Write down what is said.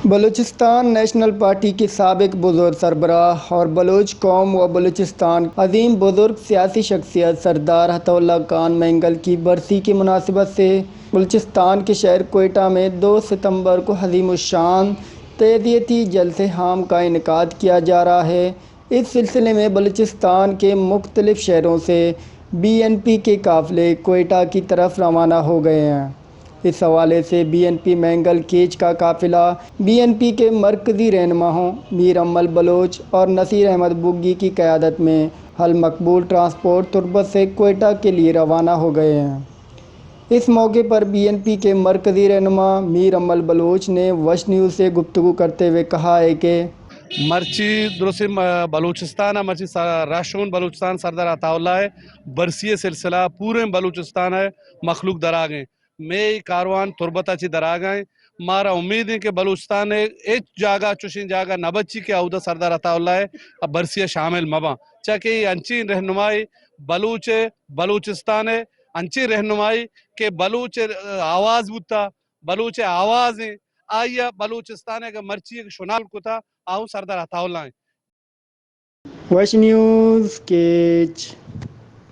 Balochistan national party کے سابق بزرگ سربراہ اور بلوچ قوم و بلوچستان عظیم بزرگ سیاسی شخصیت سردار عطا اللہ خان مینگل کی برسی کی مناسبت سے بلوچستان کے شہر کوئٹہ میں دو ستمبر کو عظیم الشان تعزیتی جلسہ عام کا انعقاد کیا جا رہا ہے۔ اس سلسلے میں بلوچستان کے مختلف شہروں سے بی این پی کے قافلے کوئٹہ کی طرف روانہ ہو گئے ہیں۔ اس حوالے سے بی این پی مینگل کیچ کا قافلہ بی این پی کے مرکزی رہنماؤں میر امل بلوچ اور نصیر احمد بگی کی قیادت میں المقبول ٹرانسپورٹ تربت سے کوئٹہ کے لیے روانہ ہو گئے ہیں۔ اس موقع پر بی این پی کے مرکزی رہنما میر امل بلوچ نے وش نیوز سے گفتگو کرتے ہوئے کہا ہے کہ مرچی درستی م-، بلوچستان ء مرچی سا-، رہشون بلوچستان سردار عطا اللہ ء برسی ء سلسلہ پوریں بلوچستان ء مخلوق دراگ ء۔ مئے کاروان تربت ء چہ دراگ ء۔ مارا امید انت کہ بلوچستان ء ہچ جاگہ چوشیں جاگہ نہ بچی کہ اودا سردار عطا اللہ ء برسی ء شامل مہ باں۔ چیا کہ اے انچیں رہنمائے بلوچ ء، بلوچستان ء انچیں رہنمائے کہ بلوچ ء آواز بوتا، بلوچ ء آواز انت، آئی ء بلوچستان ء اگہ مرچی ء شنال کتا، آ اوں سردار عطا اللہ انت۔ وش نیوز کیچ۔